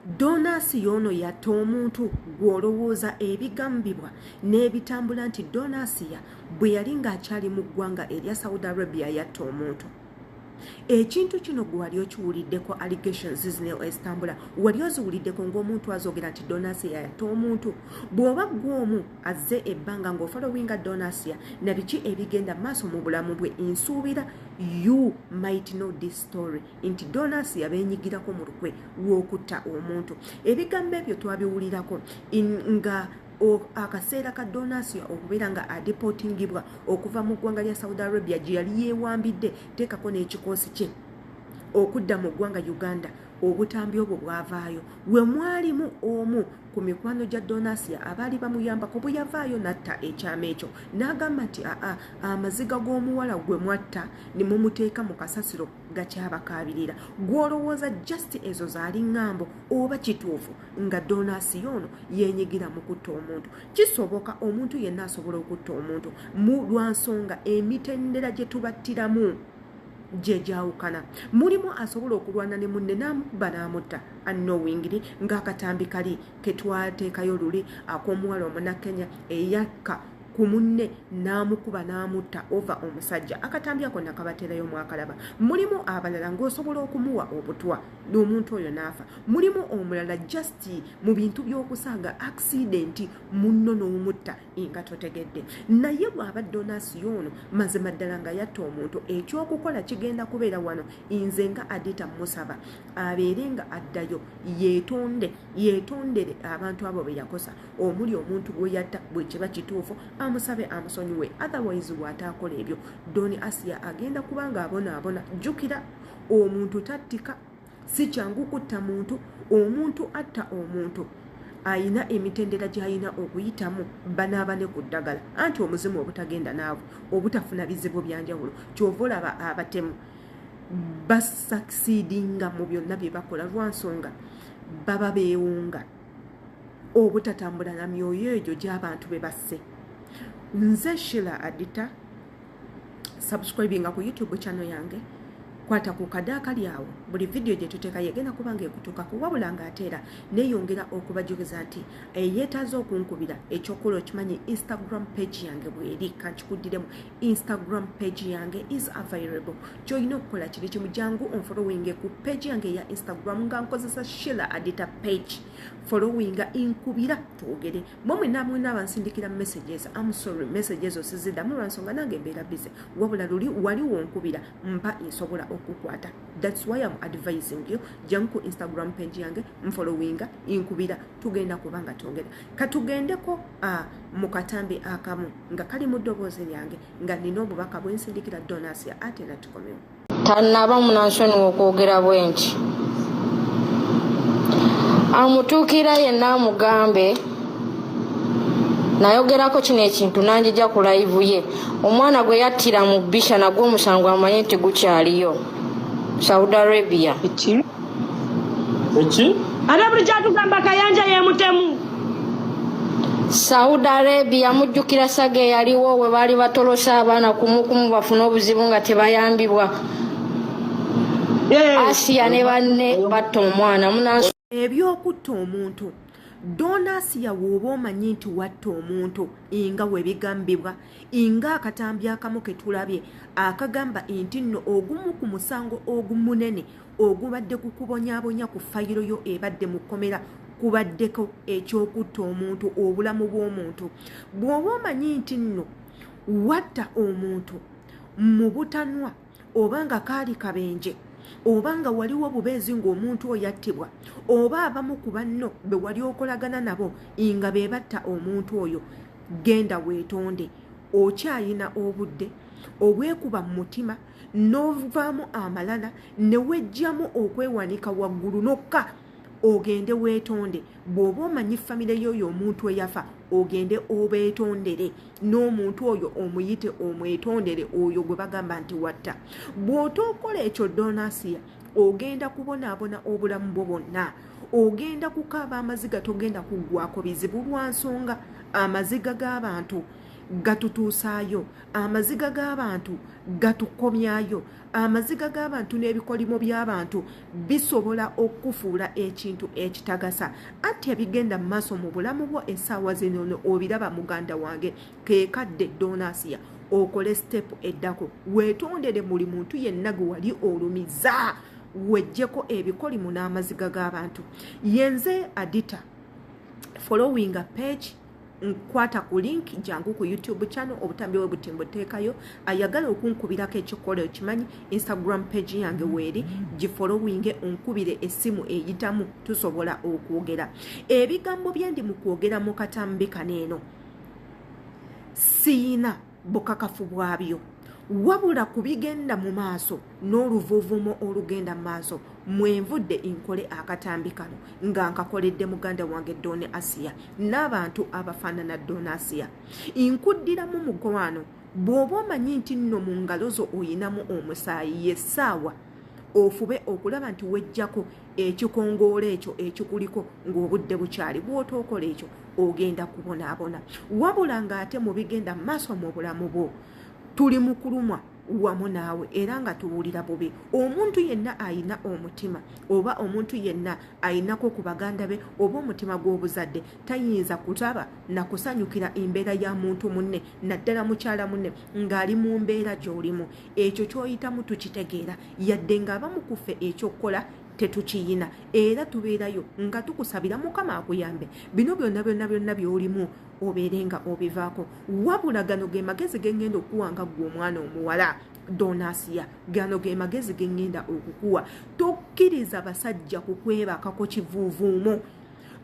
Donasi y'ono yatta omuntu? Gw'olowooza ebigambibwa n'ebitambula nti Donasiya bwe yali ng'akyali mu ggwanga erya Saudi Arabia yatta omuntu. Ekintu kino gwe wali okiwuliddeko? Allegations zino ezitambula wali oziwuliddeko ng'omuntu azogera nti Donasiya yatta omuntu? Bw'oba ggwe omu azze ebbanga ng'ofollowinga Donasiya na biki ebigenda maaso mu bulamu bwe, nsuubira you might know this story nti Donasiya beenyigirako mu lukwe lw'okutta omuntu. Ebigambo ebyo twabiwulirako nga akaseera ka Donasiya okubeera nga adeportingibwa okuva mu ggwanga lya Saudi Arabia gye yali yeewambidde, teekako n'ekikoosi kye, okudda mu ggwanga Uganda. Obutambi obwo bwavaayo we mwalimu omu ku mikwano gya Donasiya abaali bamuyambako bwe yavaayo n'atta ekyama ekyo n'agamba nti aa, amaziga g'omuwala gwe mwatta ne mumuteeka mu kasasiro gakyabakaabirira. Gw'olowooza just ezo zaali ŋŋambo oba kituufu nga Donasiya ono yeenyigira mu kutta omuntu? Kisoboka, omuntu yenna asobola okutta omuntu mu lwansonga emitendera gye tubattiramu gye gyawukana. Mulimu asobola okulwana ne munne n'amukuba n'amutta unknowingly, ng'akatambi kali ketwateekayo luli ak'omuwala Omunakenya eyakka ku munne n'amukuba n'amutta over omusajja. Akatambi ako nakabateerayo, mwakalaba. Mulimu abalala ng'osobola okumuwa obutwa n'omuntu oyo n'afa. Mulimu omulala just mu bintu by'okusaaga, accident, munno n'omutta nga totegedde. Naye bw'aba Donasi ono mazima ddala nga yatta omuntu, ekyokukola kigenda kubeera wano. Nze nga Adita musaba abeere nga addayo yeetonde, yeetondere abantu abo be yakosa, omuli omuntu gwe yatta. Bwe kiba kituufu, amusabe amusonyiwe. Otherwise, bw'ataakola ebyo, Doni Asiya agenda kuba nga abonaabona. Jjukira, omuntu tattika, si kyangu kutta muntu. Omuntu atta omuntu ayina emitendera gy'alina okuyitamu, banaaba ne ku ddagala, anti omuzimu obutagenda naavu obutafuna bizibu byanjawulo. Kyova olaba abatemu basucceedinga mu byonna bye bakola, lwansonga baba beewunga obutatambula na myoyo egyo gy'abantu be basse. Nze Shila Adita. Subscribinga ku YouTube channel yange, kwata ku kade akali awo, buli vidiyo gye tuteekayo egenda kuba nga ekutuukako. Wabula ng'ate era neeyongera okubajugiza nti eyeetaaza okunkubira, ekyokukola okimanyi, Instagram page yange bweri. Kankikuddiremu, Instagram page yange is available. Kyolina okukola kiri kimu, jangu onfollowinge ku page yange eya Instagram nga nkozesa Shila Adita page. Followinga, nkubira twogere. Mwe mwena mwena abansindikira messages, am sorry, messages osiziddamu lwansonga nange mbeera busy. Wabula luli wali wonkubira mpa nsobola okukwata. That's why am advising you, jangu ku Instagram page yange, nfollowinga, nkubira, tugenda kuba nga twogera. Katugendeko mu katambi akamu nga kali mu ddoboozi lyange nga nina obubaka bwensindikira Donasia, ate era tukomewo. Tanaba munansonyiwa okwogera bwe nti amutuukira yenna amugambe nayogerako kino ekintu nanjija ku live ye. Omwana gwe yattira mu bisha nagwo omusango amanye nti gukyaliyo Saudi Arabia. Eki? Eki? Ate bulijjo atugamba Kayanja yemutemu. Saudi Arabia, mujjukira saga eyaliwo we baali batolosa abaana kumukumu bafune obuzibu nga tebayambibwa? Asiya ne banne batta omwana munansi. Ebyokutta omuntu, Donasiya, w'oba omanyi nti watta omuntu nga webigambibwa, nga akatambi akamu ke tulabye akagamba nti nno ogumu ku musango ogumunene ogubadde kukubonyaabonya ku fayiro yo ebadde mu kkomera kubaddeko ekyokutta omuntu, obulamu bw'omuntu. Bw'oba omanyi nti nno watta omuntu mu butanwa, oba nga kaali kabenje, oba nga waliwo obubeezi ng'omuntu oyo attibwa, oba abamu ku banno be wali okolagana nabo nga be batta omuntu oyo, genda weetonde. Okyayina obudde obwekuba mu mutima n'ovaamu amalala ne wejjamu okwewanika waggulu nokka, ogende weetonde. Bw'oba omanyi famire y'oyo omuntu eyafa, ogende obeetondere, n'omuntu oyo omuyite omwetondere, oyo gwe bagamba nti watta. Bw'otookola ekyo, Donasiya, ogenda kubonaabona obulamu bwo bwonna. Ogenda kukaaba amaziga, togenda kuggwako bizibu, lwa nsonga amaziga g'abantu. Gatutuusaayo, amaziga g'abantu gatukomyayo, amaziga g'abantu n'ebikolimo by'abantu bisobola okufuula ekintu ekitagasa. Anti ebigenda mu maaso mu bulamu bwo essaawa zino obiraba, muganda wange. Keekadde Donasiya okole step eddako, weetondere buli muntu yenna gwe wali olumiza, wejjeko ebikolimo n'amaziga g'abantu. Yenze Adita. Following a page, nkwata ku link, jangu ku YouTube channel, obutambi bwe butimbo teekayo. Ayagala okunkubirako ekikola, okimanyi Instagram page yange weeri, gifollowinge, onkubire essimu eyitamu, tusobola okwogera. Ebigambo byendi mu kwogera mu katambi kano eno siyina bukakafu bwabyo, wabula ku bigenda mu maaso n'oluvuuvumo olugenda mu maaso mwenvudde nkole akatambi kano nga nkakoledde muganda wange Don Asia n'abantu abafaanana Don Asia. Nkuddiramu, mukwano, bw'oba omanyi nti nno mu ngalo zo oyinamu omusaayi, yessaawa ofube okulaba nti wejjako ekikongoola ekyo ekikuliko ng'obudde bukyali. Bw'otookola ekyo, ogenda kubonaabona. Wabula ng'ate mu bigenda mu maaso mu bulamu bwo, tuli mu kulumwa wamu naawe era nga tuwulira bubi. Omuntu yenna ayina omutima oba omuntu yenna ayinako ku baganda be oba omutima gw'obuzadde tayinza kutaba nakusanyukira embeera ya muntu munne, naddala mukyala munne ng'ali mu mbeera gy'olimu. Ekyo ky'oyitamu tukitegeera, yadde ng'abamu ku ffe ekyokukola tetukiyina, era tubeerayo nga tukusabira Mukama akuyambe, bino byonna byonna byonna by'olimu obeere nga obivaako. Wabula gano ge magezi ge ŋŋenda okuwa nga ggwe omwana omuwala Donasiya. Gano ge magezi ge ŋŋenda okukuwa: tokkiriza basajja kukwebakako kivuuvuumo,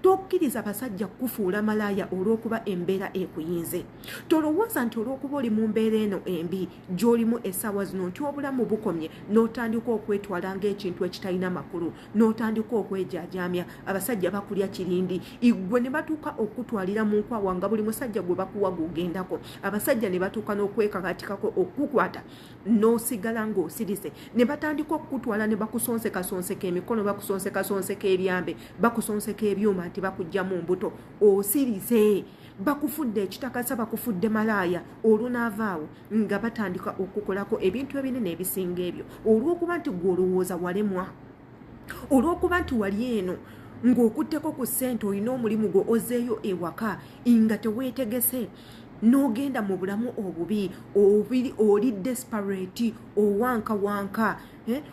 tokkiriza basajja kukufuula malaaya olw'okuba embeera ekuyinze. Tolowooza nti olw'okuba oli mu mbeera eno embi gy'olimu essaawa zino nti obulamu bukomye, n'otandika okwetwala ng'ekintu ekitalina makulu, n'otandika okwejaajaamya. Abasajja bakulya kirindi igwe ne batuuka okutwalira mu nkwawa nga buli musajja gwe bakuwa gw'ogendako. Abasajja ne batuuka n'okwekakatikako okukukwata n'osigala ng'osirise, ne batandika okukutwala ne bakusonsekasonseka emikono, bakusonsekasonseka ebyambe, bakusonseka ebyuma nti bakugjamu mbuto. Osirise, bakufudde ekitakasa, bakufudde malaaya. Olunaavaawo nga batandika okukolako ebintu ebinene ebisinga ebyo, olw'okuba nti gwe olowooza walemwa, olw'okuba nti wali eno ng'okutteko ku ssente, olina omulimu gwe, ozeeyo ewaka nga teweetegese, n'ogenda mu bulamu obubi, oli desperate, owankawanka,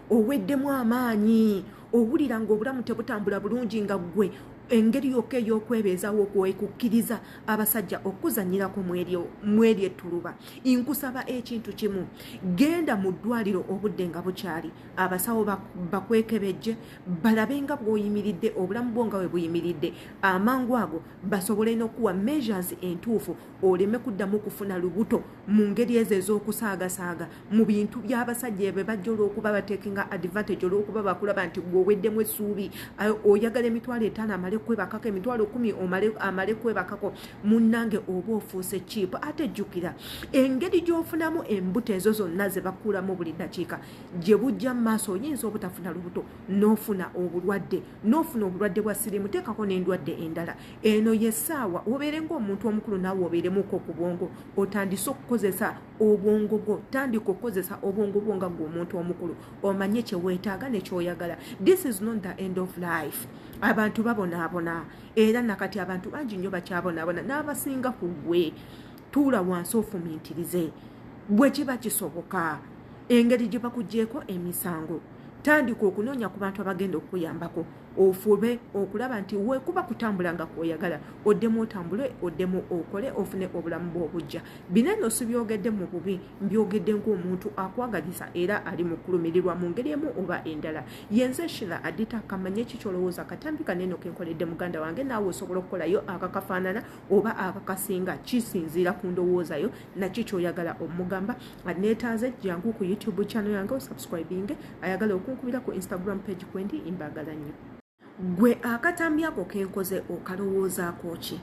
oweddemu amaanyi, owulira ng'obulamu tebutambula bulungi, nga ggwe engeri yokka ey'okwebeezawo kwekukkiriza abasajja okuzanyirako mweri ettuluba. Nkusaba ekintu kimu: genda mu ddwaliro obudde nga bukyali, abasawo bakwekebejje, balabe nga bw'oyimiridde, obulamu bwo nga bwe buyimiridde. Amangu ago basobole n'okuwa measures entuufu oleme kuddamu kufuna lubuto mu ngeri ezo ez'okusaagasaaga mu bintu by'abasajja ebyo bajja, olw'okuba batekinga advantage, olw'okuba bakulaba nti gwe oweddemu essuubi, oyagala 50,000 amale kwebakako, 10,000 amale kwebakako. Munnange, oba ofuuse cheap. Ate jjukira engeri gy'ofunamu embuto ezo zonna ze bakulamu buli ddakiika, gye bujja mu maaso oyinza obutafuna lubuto n'ofuna obulwadde, n'ofuna obulwadde bwa siriimu, teekako n'endwadde endala. Eno yessaawa obeere ng'omuntu omukulu, naawe obeeremuko ku bwongo, otandise okukozesa obwongo bwo. Tandika okukozesa obwongo bwo nga gwe omuntu omukulu, omanye kyeweetaaga nekyoyagala. This is not the end of life. Abantu babonaabona, era nakati abantu bangi nnyo bakyabonaabona n'abasinga ku ggwe. Tuula wansi ofumiitirize bwe kiba kisoboka engeri gye bakugyeko emisango. Tandika okunoonya ku bantu abagenda okukuyambako, ofube okulaba nti wekuba kutambula nga kwoyagala, oddemu otambule, oddemu okole, ofune obulamu bw'obujja. Bino eno sibyogedde mu bubi, mbyogedde ng'omuntu akwagalisa era ali mu kulumirirwa mu ngeri emu oba endala. Yenze Shira Adita. Kamanye kikyolowooza katambi kaneno kenkoledde muganda wange. Naawe osobola okukolayo akakafaanana oba akakasinga, kisinziira ku ndowoozayo naki kyoyagala omugamba. Neetaaze, jangu ku YouTube channel yange osubscribing. Ayagala okunkubira, ku Instagram page kwendi. Mbagala nnyo. Gwe akatambi ako kenkoze okalowoozaako ki?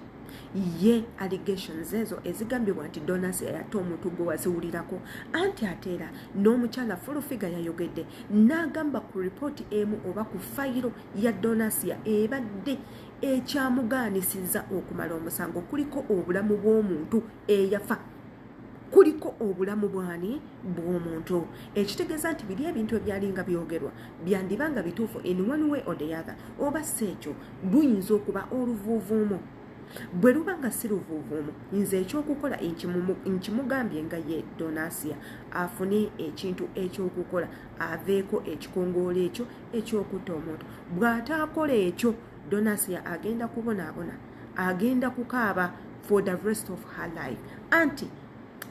Ye allegations ezo ezigambibwa nti Donasi yatta omuntu gwe waziwulirako? Anti ate era n'omukyala Fulufiga yayogedde n'agamba ku ripooti emu oba ku fayiro ya Donasiya ebadde ekyamugaanisiza okumala omusango kuliko obulamu bw'omuntu eyafa. Kuliko obulamu bwani bw'omuntu, ekitegeeza nti biri ebintu ebyalinga byogerwa byandiba nga bituufu in one way or the other, oba si ekyo luyinza okuba oluvuuvuumo. Bwe luba nga si luvuuvuumo, nze ekyokukola nkimugambye nga ye Donasia afune ekintu ekyokukola, aveeko ekikongoolo ekyo ekyokutta omuntu. Bw'ataakola ekyo, Donasia agenda kubonaabona, agenda kukaaba for the rest of her life, anti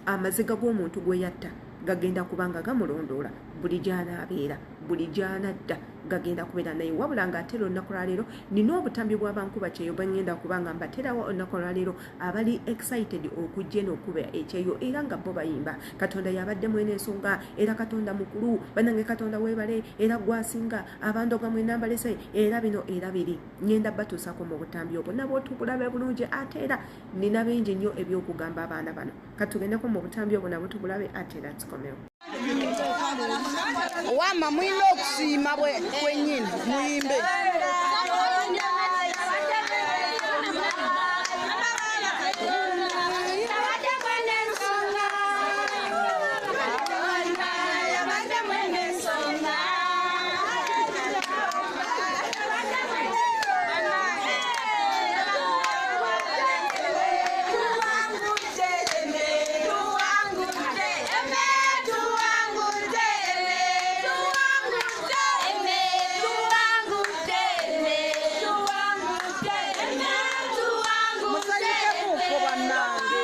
amaziga g'omuntu gwe yatta gagenda kuba nga gamulondoola buli gy'anaabeera, buli gy'anadda gagenda kubeera naye. Wabula ng'ate olunaku lwaleero nina obutambi bw'abankuba kyeyo bwe ngenda kuba nga mbaterawo olunaku lwaleero, abali excited okujja eno okuba ekyeyo, era nga bo bayimba Katonda yabadde mwene ensonga, era Katonda mukulu, bannange Katonda weebale, era gwasinga abandoga mwena mbalese, era bino era biri. Ngenda batuusako mu butambi obwo nabwo tubulabe bulungi. Ate era nina bingi nnyo ebyokugamba abaana bano. Katugendeko mu butambi obwo nabwo tubulabe, ate era tukomewo. Wama mulina okusiima kwennyini, muyimbe. Musanyukekuuko bannange.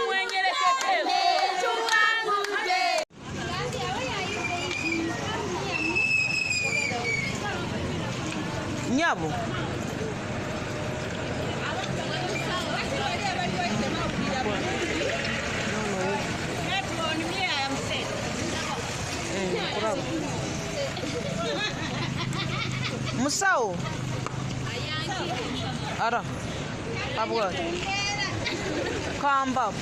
Nyabo. Kuraba. Musawo ara abwa kamba.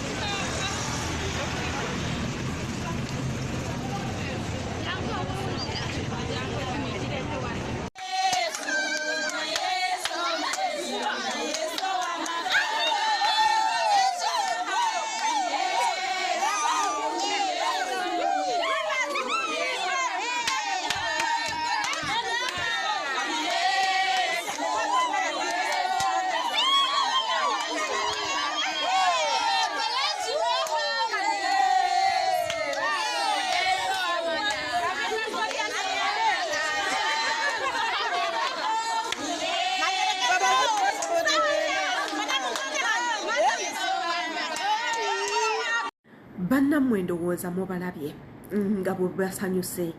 Bannammwe, ndowooza mubalabye nga bwe basanyuse,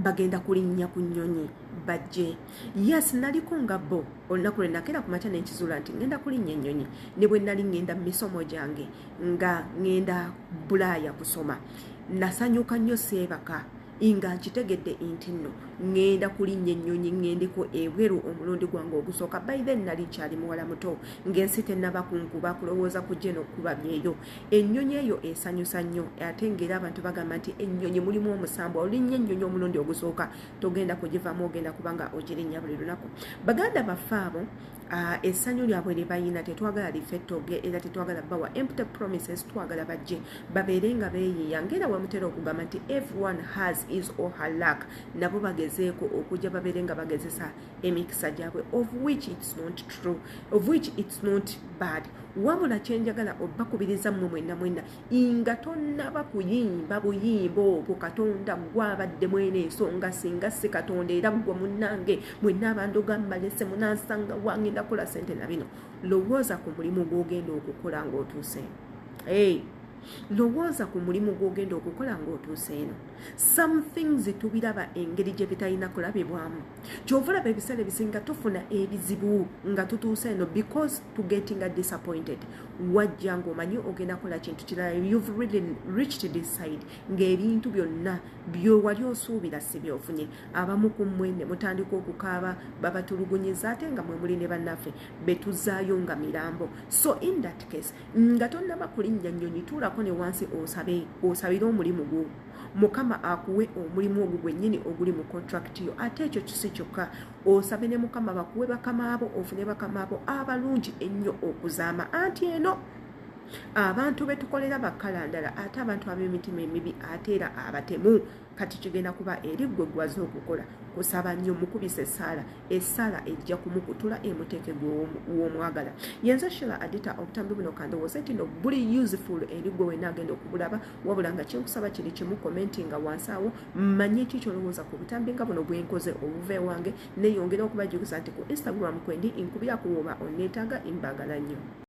bagenda kulinnya ku nnyonyi bajje. Yes, naliko nga bo olunaku lwe nakeera ku makya nenkizuula nti ngenda kulinnya ennyonyi, ne bwe nali ngenda mu misomo gyange nga ngenda Bulaaya kusoma, nasanyuka nnyo, seebaka nga nkitegedde nti nno ŋŋenda kulinnya ennyonyi ŋŋendeko ebweru omulundi gwange ogusooka. By then nali nkyali muwala muto, ng'ensi tennaba kunkuba kulowooza kujja eno okukuba byeyo. Ennyonyi eyo esanyusa nnyo, ate ng'era abantu bagamba nti ennyonyi mulimu omusambwa, olinnya ennyonyi omulundi ogusooka togenda kugivaamu, ogenda kubanga ogirinnya buli lunaku. Baganda baffe abo, essanyu lyabwe lye bayina tetwagala life ttoge, era tetwagala bawa empty promises. Twagala bajje babeere nga beeyiiya, ngaera wemutera okugamba nti everyone has his or her luck. Nabo bagezeeko okujja babeere nga bagezesa emikisa gyabwe, of which it's not true, of which it's not bad. Wabula kyenjagala obakubiriza mmwe mwenna mwenna nga tonnaba kuyimba buyimba obwo, Katonda gwabadde mwene ensonga, singa si Katonda, era gwe munnange mwenna abandoga mbalese munansanga wangenda kukola sente na bino. Lowooza ku mulimu gw'ogenda okukola ng'otuuse. Hey, lowooza ku mulimu gw'ogenda okukola ng'otuuse eno. Some things tubiraba engeri gye bitalina kulabibwamu. Kyova olaba ebiseera ebisinga tufuna ebizibu nga tutuuse eno, because tugetinga disappointed. Wajja ng'omanyi ogenda kukola kintu kirala, you've really reached this side ng'ebintu byonna byewali osuubira si byofunye. Abamu ku mmwe ne mutandika okukaaba, babatulugunyiza, ate nga mwe muli ne bannaffe betuzaayo nga mirambo. So in that case, nga tonnaba kulinnya nnyonyi, tuulako ne wansi osabe, osabire omulimu gwo, Mukama akuwe omulimu ogwo gwennyini oguli mu contract yo. Ate ekyo kisi kyokka, osabe ne Mukama bakuwe bakama abo, ofune bakama abo abalungi ennyo okuzaama, anti eno Abantu betukolera bakkalandala, ate abantu ab'emitima emibi, ate era abatemu. Kati kigenda kuba eri ggwe gwaze okukola kusaba nnyo, mukubisa essaala, essaala ejja kumukutula emuteeke gwe w'omwagala. Yenze Shila Adita. Obutambi buno kandowooze nti no buli useful eri gwe wenna agenda okubulaba, wabula nga kyenkusaba kiri kimu: commenti nga wansi awo mmanye ki kyolowooza ku butambi nga buno bwenkoze obuva ewange. Neyongera okubajjukiza nti ku Instagram kwendi, nkubirako woba onneetaaga. Imbagala nnyo.